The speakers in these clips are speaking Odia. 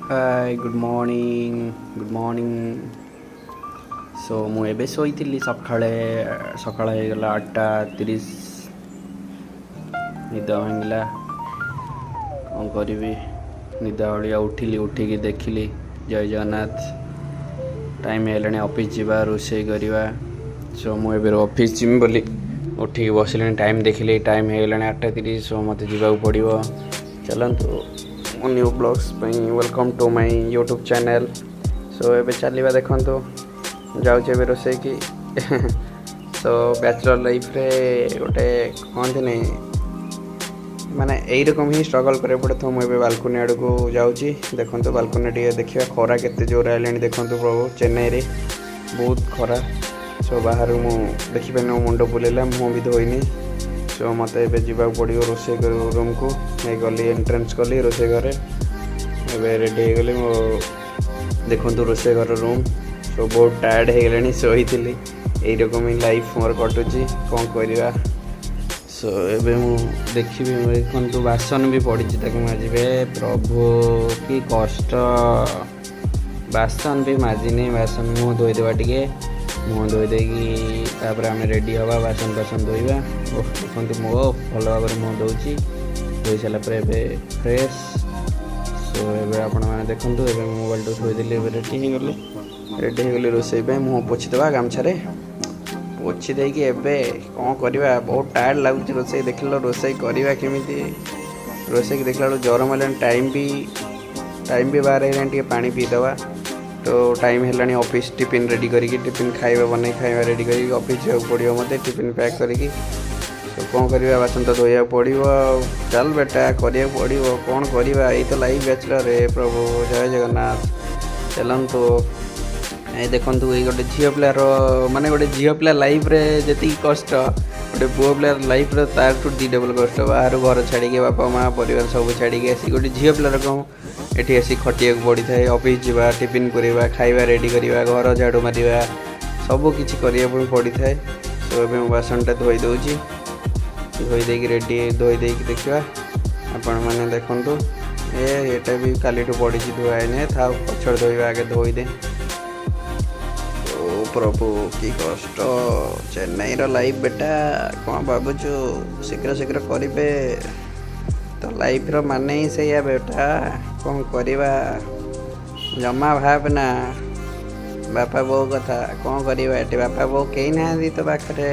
Hi, good morning, good morning. So ମୁଁ ଏବେ ଶୋଇଥିଲି ସକାଳେ। ସକାଳ ହେଇଗଲା 8:30। ନିଦ ଭାଙ୍ଗିଲା। କ'ଣ କରିବି, ନିଦ ଭଳିଆ ଉଠିଲି। ଉଠିକି ଦେଖିଲି, ଜୟ ଜଗନ୍ନାଥ। ଟାଇମ୍ ହେଲାଣି ଅଫିସ୍ ଯିବା, ରୋଷେଇ କରିବା। ସୋ ମୁଁ ଏବେ ଅଫିସ୍ ଯିମି ବୋଲି ଉଠିକି ବସିଲିଣି। ଟାଇମ୍ ଦେଖିଲି, ଟାଇମ୍ ହେଇଗଲାଣି 8:30। ସୋ ମୋତେ ଯିବାକୁ ପଡ଼ିବ। ଚାଲନ୍ତୁ, ମୋ ନ୍ୟୁ ବ୍ଲଗ୍ସ ପାଇଁ welcome to my YouTube channel. So ଏବେ ଚାଲିବା। ଦେଖନ୍ତୁ, ଯାଉଛି ଏବେ ରୋଷେଇକି। ସୋ ବ୍ୟାଚଲର୍ ଲାଇଫ୍ରେ ଗୋଟେ କହନ୍ତିନି, ମାନେ ଏଇରକମ ହିଁ ଷ୍ଟ୍ରଗଲ୍ କରିବାକୁ ପଡ଼େ। ତ ମୁଁ ଏବେ ବାଲକୁନି ଆଡ଼କୁ ଯାଉଛି। ଦେଖନ୍ତୁ, ବାଲକୁନି ଟିକେ ଦେଖିବା। ଖରା କେତେ ଜୋର ହେଲାଣି ଦେଖନ୍ତୁ ପ୍ରଭୁ। ଚେନ୍ନାଇରେ ବହୁତ ଖରା। ସୋ ବାହାରୁ ମୁଁ ଦେଖିପାରିନି, ମୋ ମୁଣ୍ଡ ବୁଲେଇଲା। ମୁହଁ ବି ଧୋଇନି। ସୋ ମୋତେ ଏବେ ଯିବାକୁ ପଡ଼ିବ ରୋଷେଇ ରୁମ୍କୁ। ଗଲି, ଏଣ୍ଟ୍ରାନ୍ସ କଲି ରୋଷେଇ ଘରେ। ଏବେ ରେଡ଼ି ହେଇଗଲି ମୋ। ଦେଖନ୍ତୁ ରୋଷେଇ ଘର ରୁମ୍। ସୋ ବହୁତ ଟାୟାର୍ଡ଼ ହେଇଗଲାଣି, ଶୋଇଥିଲି। ଏଇରକମ ହିଁ ଲାଇଫ୍ ମୋର କଟୁଛି, କ'ଣ କରିବା? ସୋ ଏବେ ମୁଁ ଦେଖିବି। ଦେଖନ୍ତୁ, ବାସନ ବି ପଡ଼ିଛି, ତାକୁ ମାଜିବେ। ପ୍ରଭୁ, କି କଷ୍ଟ! ବାସନ ବି ମାଜିନି। ବାସନ, ମୁହଁ ଧୋଇଦେବା ଟିକେ। ମୁହଁ ଧୋଇ ଦେଇକି ତାପରେ ଆମେ ରେଡ଼ି ହେବା, ବାସନ ଫାସନ ଧୋଇବା। ଓହ, ଦେଖନ୍ତୁ, ମୋ ଭଲ ଭାବରେ ମୁହଁ ଧୋଉଛି। ଧୋଇ ସାରିଲା ପରେ ଏବେ ଫ୍ରେଶ୍। ସୋ ଏବେ ଆପଣମାନେ ଦେଖନ୍ତୁ, ଏବେ ମୁଁ ମୋବାଇଲଟା ଥୋଇଦେଲି। ଏବେ ରେଡ଼ି ହେଇଗଲି, ରେଡ଼ି ହେଇଗଲି ରୋଷେଇ ପାଇଁ। ମୁହଁ ପୋଛିଦେବା ଗାମୁଛାରେ। ପୋଛି ଦେଇକି ଏବେ କ'ଣ କରିବା? ବହୁତ ଟାୟାର୍ଡ଼ ଲାଗୁଛି। ରୋଷେଇ ଦେଖିଲ, ରୋଷେଇ କରିବା କେମିତି? ରୋଷେଇକି ଦେଖିଲା ବେଳକୁ ଜ୍ୱର ମାରିଲାଣି। ଟାଇମ୍ ବି ବାହାର ହେଇଗଲାଣି। ଟିକେ ପାଣି ପିଇଦେବା। ତ ଟାଇମ୍ ହେଲାଣି। ଅଫିସ୍ ଟିଫିନ୍ ରେଡ଼ି କରିକି, ଟିଫିନ୍ ଖାଇବା ବନେଇ, ଖାଇବା ରେଡ଼ି କରିକି ଅଫିସ୍ ଯିବାକୁ ପଡ଼ିବ ମୋତେ, ଟିଫିନ୍ ପ୍ୟାକ୍ କରିକି। ତ କ'ଣ କରିବା? ବାସନ ତ ଧୋଇବାକୁ ପଡ଼ିବ ଆଉ। ଚାଲ ବେଟା, କରିବାକୁ ପଡ଼ିବ। କ'ଣ କରିବା? ଏଇ ତ ଲାଇଫ୍ ବ୍ୟାଚଲର୍। ପ୍ରଭୁ, ଜୟ ଜଗନ୍ନାଥ। ଚାଲନ୍ତୁ। ଏ ଦେଖନ୍ତୁ, ଏଇ ଗୋଟେ ଝିଅ ପିଲାର, ମାନେ ଗୋଟେ ଝିଅ ପିଲା ଲାଇଫ୍ରେ ଯେତିକି କଷ୍ଟ, ଗୋଟେ ପୁଅ ପିଲାର ଲାଇଫ୍ରେ ତାଠୁ ଦି ଡବଲ୍ କଷ୍ଟ। ବାହାରୁ ଘର ଛାଡ଼ିକି, ବାପା ମା ପରିବାର ସବୁ ଛାଡ଼ିକି ଆସି ଗୋଟେ ଝିଅ ପିଲାର କ'ଣ ଏଠି ଆସି ଖଟିବାକୁ ପଡ଼ିଥାଏ। ଅଫିସ୍ ଯିବା, ଟିଫିନ୍ ପୁରେଇବା, ଖାଇବା ରେଡ଼ି କରିବା, ଘର ଝାଡ଼ୁ ମାରିବା, ସବୁ କିଛି କରିବା ପାଇଁ ପଡ଼ିଥାଏ। ସୋ ଏବେ ମୁଁ ବାସନଟା ଧୋଇ ଦେଉଛି। ଧୋଇ ଦେଇକି ରେଡ଼ି, ଧୋଇ ଦେଇକି ଦେଖିବା। ଆପଣମାନେ ଦେଖନ୍ତୁ, ଏ ଏଇଟା ବି କାଲିଠୁ ପଡ଼ିଛି, ଧୁଆ ହେଇନି। ଥାଉ, ପଛରେ ଧୋଇବା, ଆଗେ ଧୋଇଦେ। ଓ ପ୍ରଭୁ, କି କଷ୍ଟ ଚେନ୍ନାଇର ଲାଇଫ୍ ବେଟା। କ'ଣ ଭାବୁଛୁ ଶୀଘ୍ର ଶୀଘ୍ର କରିବେ? ତ ଲାଇଫ୍ର ମାନେ ହିଁ ସେଇଆ ବେଟା। କ'ଣ କରିବା? ଜମା ଭାବ ନା ବାପା ବୋଉ କଥା। କ'ଣ କରିବା? ଏଠି ବାପା ବୋଉ କେହି ନାହାନ୍ତି ତୋ ପାଖରେ।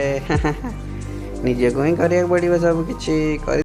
ନିଜକୁ ହିଁ କରିବାକୁ ପଡ଼ିବ ସବୁ କିଛି କରି।